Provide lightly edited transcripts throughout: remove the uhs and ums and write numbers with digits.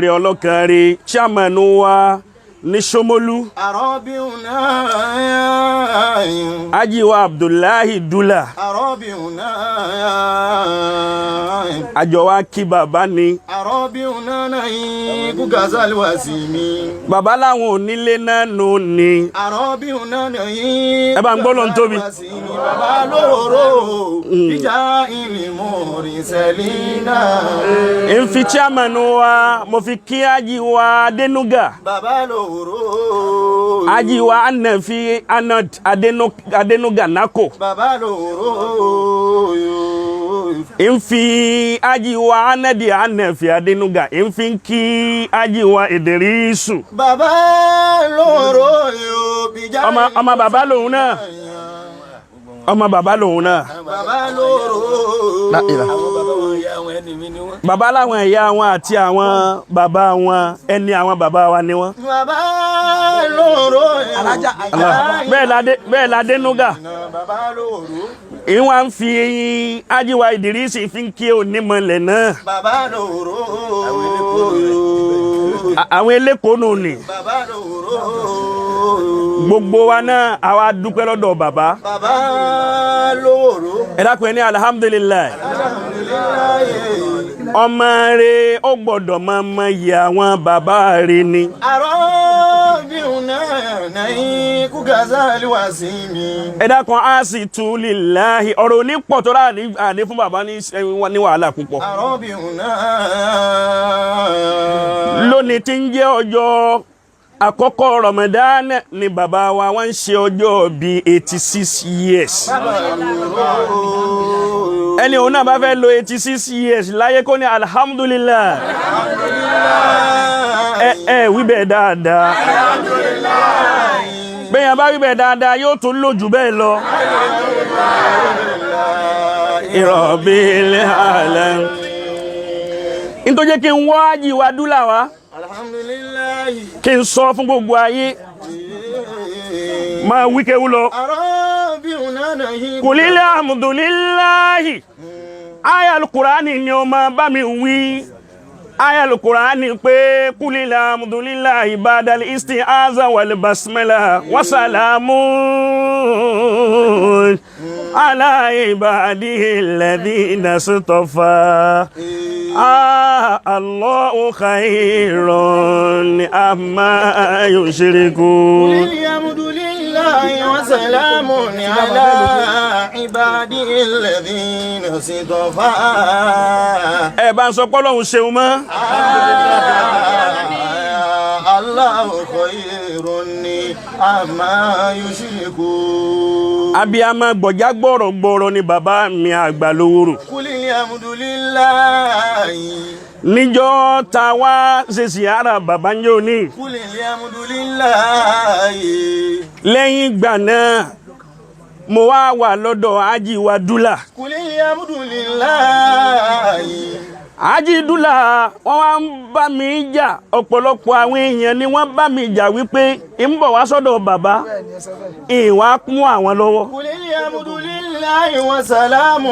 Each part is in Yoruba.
Rí ọlọ́kan rí chairman wa ní Ṣómólú. Àrọ́bíùnà. Ajiwa Abdullahi Dula. Àrọ́bíùnà. Àjọ wa kí bàbá ni. Àrọ́bíùnà náà kú gazali wá sí mi. Bàbá láwọn onílé náà nù ni. Àrọ́bíùnà náà. Ẹ bá ń gbọ́ lọ́n tóbi. Bàbá lóró ìjà ìlímọ̀ rìnsẹ̀lì náà. N fi chairman wa, mo fi kí Ajiwa Adenuga. Bàbá lóró. Ajiwa Anafi Anad Adenuga Nako. Bàbá lóró. N fi Ajiwa Anadi Anafi Adenuga, n fi kí Ajiwa Idrisu. Bàbá lóró ìjà. Ọmọ bàbá lòun náà, ọmọ bàbá lòun náà. Bàbá lóró. Bàbá láwọn ìyá wọn àti àwọn bàbá wọn, ẹni àwọn bàbá wa ni wọn. Bàbá lóró. Bẹ́ẹ̀ la Adenuga. Bàbá lóró. Ìwọ̀n ń fi Ajiwa Idrisi fi ń kí onímọ̀lẹ̀ náà. Bàbá lóró. Àwọn elékòónù ni. Bàbá lóró. Gbogbo wa náà, àwa dúpẹ́ lọ́dọ̀ bàbá. Bàbá lóró. Ẹ dákun, ẹ ní alhamdulillahi. Alhamdulillahi. Ọmọ rẹ̀ ó gbọ́dọ̀ máa mọ iye àwọn bàbá rẹ̀ ni. Àrọ́bíùnà náà kú gazali wá sí mi. Ẹ dákun, á sì tú lillahi. Ọ̀rọ̀ òní pọ̀ tó rà ní fún bàbá ní wàhálà púpọ̀. Àrọ́bíùnà. Lónìí tí ń jẹ́ ọjọ́ àkọ́kọ́ Ramadan ni bàbá wa wọ́n ń ṣe ọjọ́ bíi 86 years. Bàbá lóró. Ẹni òun náà bá fẹ́ lo 86 years láyé, kó ní alhamdulillah. Ẹ ẹ wí bẹ́ẹ̀ dáadáa. Bẹ́ẹ̀ yẹn bá wí bẹ́ẹ̀ dáadáa, yóò tún lò jù bẹ́ẹ̀ lọ. Rabbil alamin. Nítorí jẹ́ kí n wá Ajiwa Dúlà wá, Alhamdulillahi. kí n sọ fún gbogbo ayé, máa wí kéwú lọ. Àrọ́bíùnà náà. Kùlílẹ̀ alhamdulillahi, aya alukurani ni o máa bá mi wí. Aya alukurani pé kùlílẹ̀ alhamdulillahi badal isti'aza wal basmala wasalamu ala ibadihi alladhina istafa. Ah, Allahu khairun amma yushrikun. الحمد لله وسلام على عباده الذين اصطفى. Ẹ bá ń sọ pé Ọlọ́run ṣeun mọ́. الله خير عما يشركون. Abiyamọ gbọ̀já gbọ̀rọ̀ gbọ̀rọ̀ ni bàbá mi àgbà lówóró. قل الحمد لله. Níjọ́ ta wá ṣe síyára bàbá ń jò ní. قل الحمد لله. Lẹ́yìn ìgbà náà, mo wá wà lọ́dọ̀ Ajiwa Dúlà. قل الحمد لله. Ají Dúlà, wọ́n wá ń bá mi jà. Ọ̀pọ̀lọpọ̀ àwọn èèyàn ni wọ́n bá mi jà wípé ń bọ̀ wá sọ́dọ̀ bàbá, ìwà kún àwọn lọ́wọ́. قل الحمد لله وسلام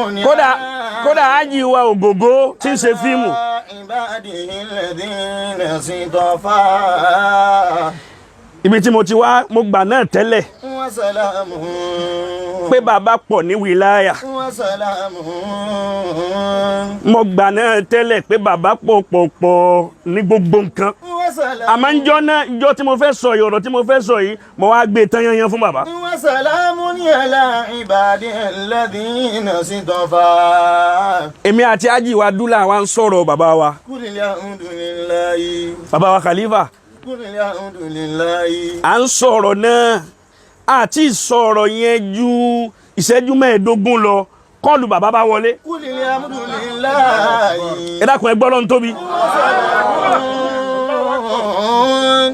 Kódà Ajiwa Ògògó tí ń ṣe fíìmù. عباده الذين اصطفى. Ibi tí mo ti wá, mo gbà náà tẹ́lẹ̀ وسلام pé bàbá pọ̀ ní wìláyà. وسلام Mo gbà náà tẹ́lẹ̀ pé bàbá pọ̀ pọ̀ pọ̀ ní gbogbo nǹkan. وسلام Àmọ́ njọ́ náà, njọ́ tí mo fẹ́ sọ yìí, ọ̀rọ̀ tí mo fẹ́ sọ yìí, mo wá gbé tán yanyan fún bàbá. وسلام على عباده الذين اصطفى. Èmi àti Ajiwa Dúlà wa ń sọ̀rọ̀ bàbá wa. قل الحمد لله. Bàbá wa Khalifa. قل الحمد لله. À ń sọ̀rọ̀ náà, àti sọ̀rọ̀ yẹn ju ìṣẹ́jú 15 lọ, call bàbá bá wọlé. قل الحمد لله. Ẹ dákun, ẹ gbọ́ lọ́n tóbi.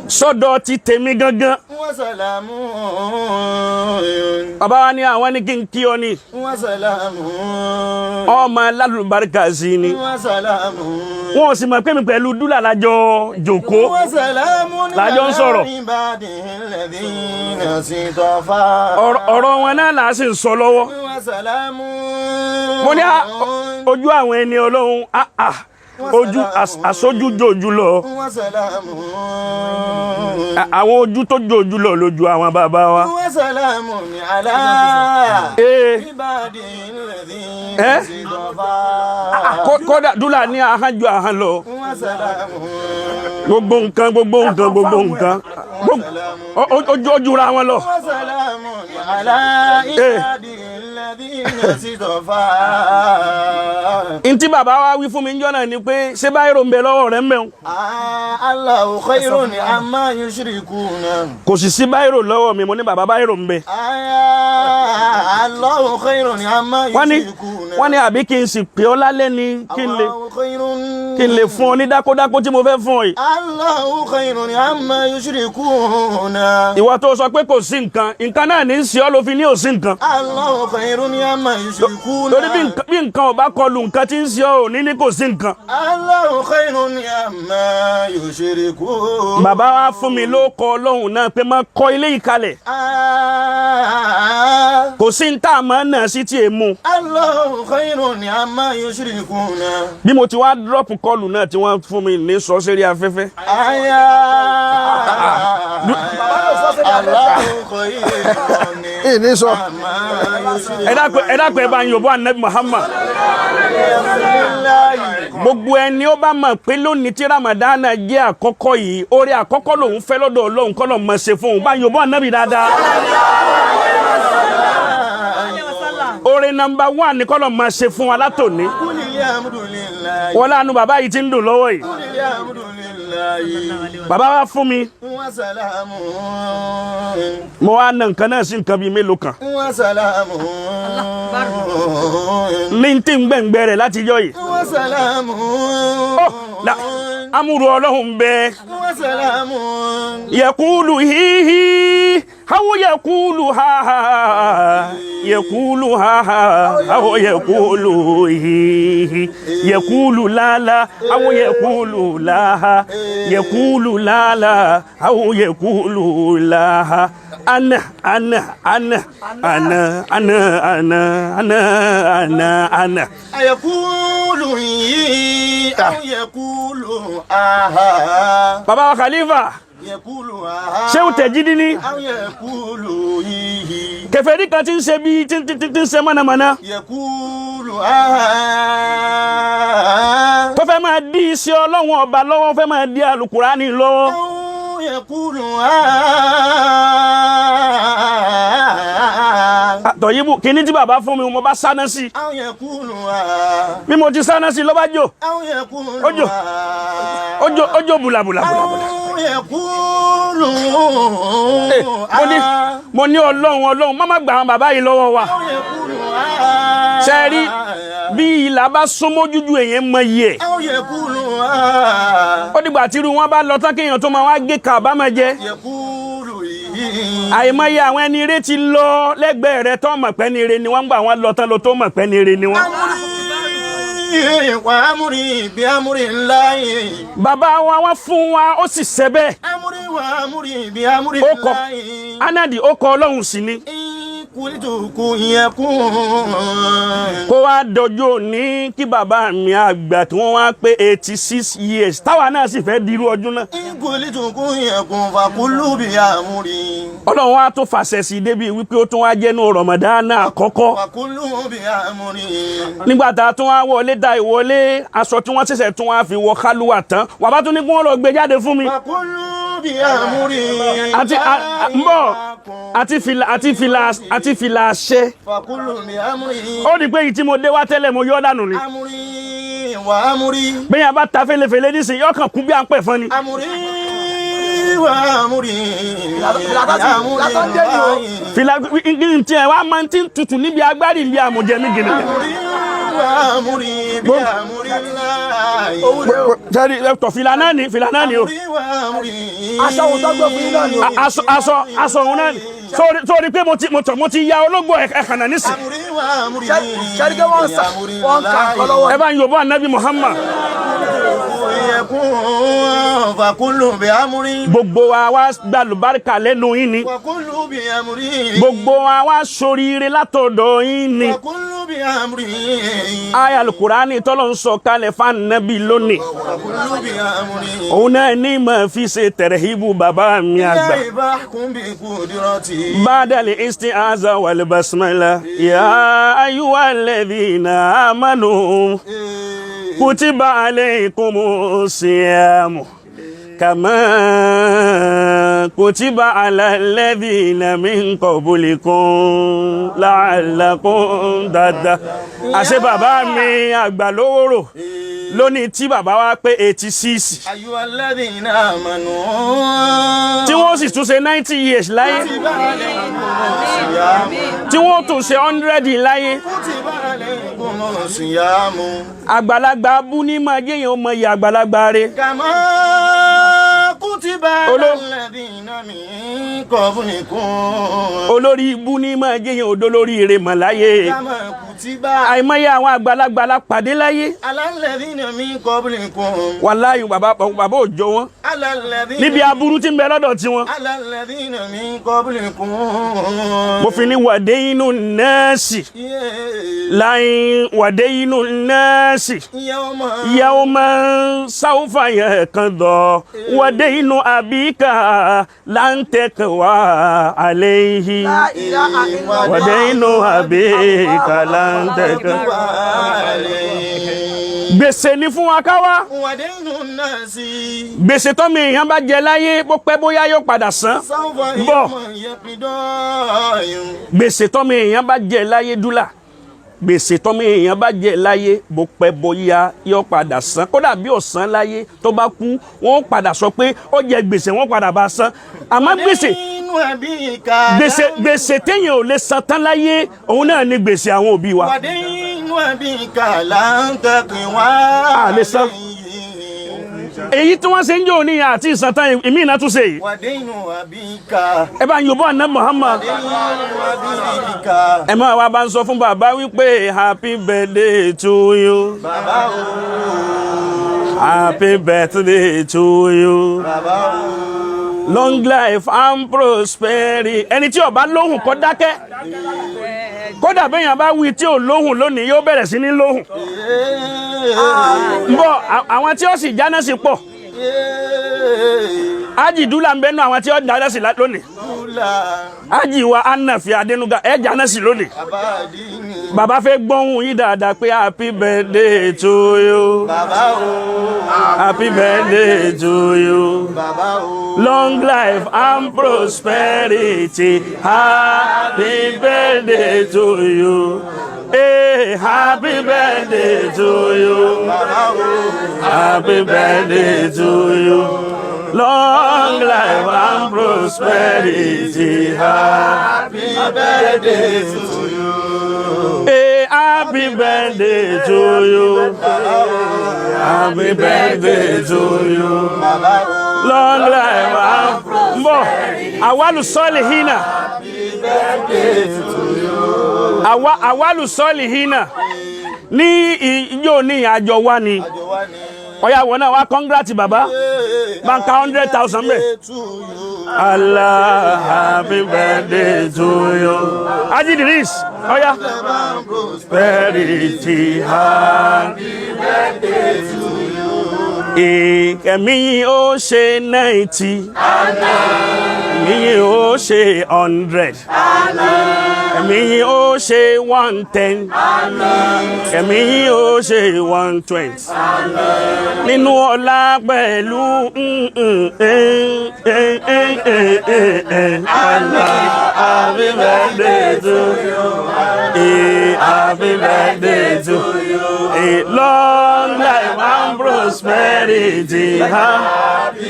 Sọ́dọ̀ ti tèmi gangan. وسلام Bàbá wa ní àwọn ní kí n kí ọ ní. وسلام Ọmọ lálùbáríkà sí ni. وسلام Wọn ò sì mọ̀ pé mi pẹ̀lú Dúlà lájọ jòkó. وسلام Lájọ ń sọ̀rọ̀. على عباده الذين اصطفى. Ọ̀rọ̀ wọn náà là á sì ń sọ lọ́wọ́. وسلام Mo ní ojú àwọn ẹni Ọlọ́run. Ojú aṣojú jòjú lọ. وسلام. Àwọn ojú tó jòjú lọ lójú àwọn bàbá wa. وسلام على Ee. عباده الذين Eh? اصطفى. Kódà dúlà ní ahọ́n ju ahọ́n lọ. وسلام. Gbogbo nǹkan, gbogbo nǹkan, gbogbo nǹkan. Ojú ojú ra wọn lọ. وسلام على عباده الذين اصطفى. Ntí bàbá wa wí fún mi njọ́ náà ni pé ṣé báyìí ń bẹ lọ́wọ́ rẹ̀ ń bẹ̀ wọn. الله خير عما يشركون. Kò sì sí báyìí lọ́wọ́ mi. Mo ní bàbá, báyìí ń bẹ. الله خير عما Wọ́n ní يشركون. Wọ́n ní àbí kí n sì pè ọ́ lálẹ́ ni kí n lè الله خير. kí n lè fún ọ ní dákódákó tí mo fẹ́ fún ọ yìí. الله خير عما يشركون. Ìwọ tó sọ pé kò sí nǹkan, nǹkan náà ní í ṣe ọ́ ló fi ní ò sí nǹkan. الله خير عما يشركون. Torí bí nǹkan ò bá kọlu nǹkan tí ń ṣe ọ́, ò ní ní kò sí nǹkan. الله خير عما يشركون. Bàbá wa fún mi ló kọ Ọlọ́run náà pé máa kọ́ ilé yìí kalẹ̀. Kò sí ní tá a máa nà sí tí èmu. الله خير عما يشركون. Bí mo ti wá drop call náà tí wọ́n fún mi ní sọ sérí afẹ́fẹ́. آيا الله خير Ìní sọ. عما يشركون. Ẹ dákun, ẹ dákun, ẹ bá ń yòbó Anabi Muhammad. Gbogbo ẹni ó bá mọ̀ pé lónìí tí Ramadan jẹ́ àkọ́kọ́ yìí, orí àkọ́kọ́ lòun fẹ́ lọ́dọ̀ Ọlọ́run kọ́ lọ́ọ́ mọ̀ ṣe fún un, bá ń yòbó Anabi dáadáa. Oore number one ni kọ́ lọ́ọ́ mọ̀ ṣe fún wa látòní. قل الحمد لله. Wọ́n lánàá bàbá yìí ti ń dùn lọ́wọ́ yìí. قل الحمد لله. Bàbá wa fún mi, وسلام. mo wá na nǹkan náà sí nǹkan bíi mélòó kan. وسلام. Ní tí ń gbẹ̀ngbẹ̀ rẹ̀ láti yọ yìí. وسلام. Ó la amúru Ọlọ́run bẹ́ẹ̀. وسلام. Yẹkulu hihi hawo yẹkulu haha yẹkulu haha hawo yẹkulu hihi yẹkulu lala hawo yẹkulu laha yẹkulu lala hawo yẹkulu laha ana ana ana ana ana ana ana ana ana. أيقول إيه أو يقول آها. Baba wa Khalifa يقول آها. Sehu Tẹ̀jídì ni أو يقول إيه. kèfèrí kan ti ń ṣe bí tí tí tí ń ṣe mọ̀nàmọ́ná يقول آها. tó fẹ́ máa dí iṣẹ́ Ọlọ́run ọba lọ́wọ́, fẹ́ máa dí alukurani lọ́wọ́. أو يقول آها. Tọ̀yìnbù kìíní tí bàbá fún mi, mo bá sáná sí i. أو يقول آها. Bí mo ti sáná sí i ló bá jò. أو يقول Ojo. آها. Ó jò, ó jò bùlàbùlà bùlàbùlà. أو يقول Eh, mo ní آها. mo ní Ọlọ́run, Ọlọ́run má má gbà àwọn bàbá yìí lọ́wọ́ wa. أو يقول آها. Ṣe rí bí ìlà bá súnmọ́ jújú, èèyàn mọ iye ẹ̀. أو يقول آها. Ó dìgbà tí irú wọn bá lọ tán kéèyàn tó máa wá gé kàbámọ̀ jẹ. يقول إيه. Àìmọye àwọn ẹni eré ti lọ lẹ́gbẹ̀ẹ́ rẹ tó mọ̀ pé ní eré ni wọ́n, gbà wọ́n lọ tán lọ tó mọ̀ pé ní eré ni wọ́n. أمري وأمري بأمر الله. Bàbá wa, wọ́n fún wa, ó sì ṣe bẹ́ẹ̀. أمري وأمري بأمر Ó kọ الله. anadi, ó kọ Ọlọ́run sí ni. إن قلت كن يكون. Kó wá dọjọ́ òní kí bàbá mi àgbà tí wọ́n wá pé 86 years, táwa náà sì fẹ́ dirú ọdún náà. إن قلت كن يكون فكل بأمري. Ọlọ́run wa tún fàṣẹ sí i débi wípé ó tún wá jẹ́nu Ramadan àkọ́kọ́. فكل بأمري. Nígbà tá a tún wá wọlé da ìwọlé aṣọ tí wọ́n ṣẹ̀ṣẹ̀ tún wá fi wọ kálúwà tán, wàbá tún ní kí wọ́n lọ gbé jáde fún mi. فكل بأمري. Àti ń bọ̀, àti fìlà àti fìlà àti fìlà àṣẹ. فكل بأمري. Ó rí i pé èyí tí mo dé wá tẹ́lẹ̀, mo yọ́ dànù ni. أمري وأمري. Bẹ́ẹ̀ yẹn bá ta fẹ́lẹ́fẹ́lẹ́ nísìnyí, yọkàn kú bí à ń pẹ̀ fún ni. أمري وأمري. أمري. Fìlà ní tiẹ̀ wá máa ti ń tutù níbi agbárí ilé àmọ̀jẹ mi gèlè. أمري وأمري بأمر الله. Sẹ́ni tọ̀, fìlà náà ni, fìlà náà ni o. أمري وأمري. Aṣọ òun tó gbé fún yín náà ni o. Aṣọ òun náà ni. Sórí pé mo ti mo tọ̀ mo ti ya ológbò ẹ̀kànnà nísìn. أمري وأمري. Ṣẹ́rí pé wọ́n ń wọ́n ń ka nǹkan lọ́wọ́. Ẹ bá ń yòbó Anabi Muhammad. يكون فكل بأمر Gbogbo wa wá gbàlùbáríkà lẹ́nu yín ni. وكل بأمر Gbogbo wa wá ṣoríire látọ̀dọ̀ yín ni. وكل بأمر Aya alukurani tọ́lọ̀ ń sọ kalẹ̀ fáànàbí lónìí. وكل بأمر Òun náà ní mọ̀ fi ṣe tẹ̀rẹ̀híbù bàbá mi àgbà. إلهي فاحكم بقدرتي بعد الاستعاذة والبسملة يا أيها الذين آمنوا كتب عليكم الصيام كما كتب على الذين من قبلكم لعلكم تتقون. Àṣé bàbá mi àgbà lówóró lónìí tí bàbá wa pé 86, أيها الذين آمنوا tí wọ́n sì tún ṣe 90 years láyé, كتب عليكم الصيام tí wọ́n tún ṣe 100 láyé. كتب عليكم الصيام Àgbàlagbà abú ní máa jẹ́yàn ọmọ ìyá àgbàlagbà rẹ̀. كما كتب على الذين من قبلكم Olórí ibú ní máa jẹ́yàn odó lórí ire mọ̀ láyé. كما كتب Àìmọye àwọn àgbàlagbà la pàdé láyé. على الذين من قبلكم Wàláyé, bàbá bàbá ò jọ wọn على الذين níbi aburú tí ń bẹ lọ́dọ̀ tiwọn. على الذين من قبلكم. Mo fi ní wàdé inú nẹ́ẹ̀sì láyé, wàdé inú nẹ́ẹ̀sì يوم ìyàwó máa ń sáwùfà yẹn kan dọ̀ wàdé inú àbíkà láǹtẹ̀kẹ̀ wá àlẹ́ yìí. La ilaha illallah. Wàdé inú àbíkà láǹtẹ̀kẹ̀. Gbèsè ni fún wa ká wá. ودين الناس Gbèsè tọ́mọ èèyàn bá jẹ láyé, bó pẹ́ bóyá yóò padà san. سوف Bọ̀. يقضى. Gbèsè tọ́mọ èèyàn bá jẹ láyé dúlà, gbèsè tọ́mọ èèyàn bá jẹ láyé, bó pẹ́ bóyá yóò padà san. Kódà bí ò san láyé, tó bá kú, wọ́n padà sọ pé ó jẹ gbèsè, wọ́n padà bá san. Àmọ́ gbèsè ودين أبيك gbèsè téèyàn ò lè san tán láyé, òun náà ni gbèsè àwọn òbí wa. ودين أبيك لن تقوى A lè san. Èyí tí wọ́n ṣe ń jò níyàn àti ìsàn tán, ìmí ìná tún ṣe yìí. ودين أبيك Ẹ bá ń yòbọ̀ àná Muhammad. ودين أبيك. Ẹ máa wá bá ń sọ fún bàbá wípé happy birthday to you. Bàbá o. Happy birthday to you. Bàbá o. Long life and prosperity. Ẹni tí ó bá lóhùn kó dákẹ́. Kódà béèyàn bá wí tí ò lóhùn lónìí, yóò bẹ̀rẹ̀ sí ní lóhùn. Ń bọ̀, àwọn tí ó sì jáná sí pọ̀. Ájì dúlà ń bẹ́nu àwọn tí ó jáná sí lónìí. Ájì wa Anafi Adenuga ẹ jáná sí lónìí. Bàbá fẹ́ gbọ́hùn yín dáadáa pé happy birthday to you. Bàbá o. Happy birthday to you. Bàbá o. Long life and prosperity. Happy birthday to you. Hey, happy birthday to you. Bàbá o. Happy birthday to you. Long life and prosperity. Happy birthday to you. Hey, happy birthday to you. Happy birthday to you. Bàbá o. Long life and bọ̀ àwálù sọ́ọ̀lì hínà. Àwa àwálù sọ́ọ̀lì hínà ní ijó ní àjọ wa ni. Àjọ wa ni. Ọ̀yà wọn náà wá congrats bàbá. Báńkà 100,000 bẹ́ẹ̀. To you. Allah, happy birthday to you. Haji Idris, ọ̀yà. Prosperity, happy birthday to you. Ẹ̀mí ó ṣe 90. Ẹ̀mí ó ṣe 100. Ẹ̀mí ó ṣe 110. Ẹ̀mí ó ṣe 120. Nínú ọlá pẹ̀lú Allah, happy birthday to you. Happy birthday to you. Long life and prosperity.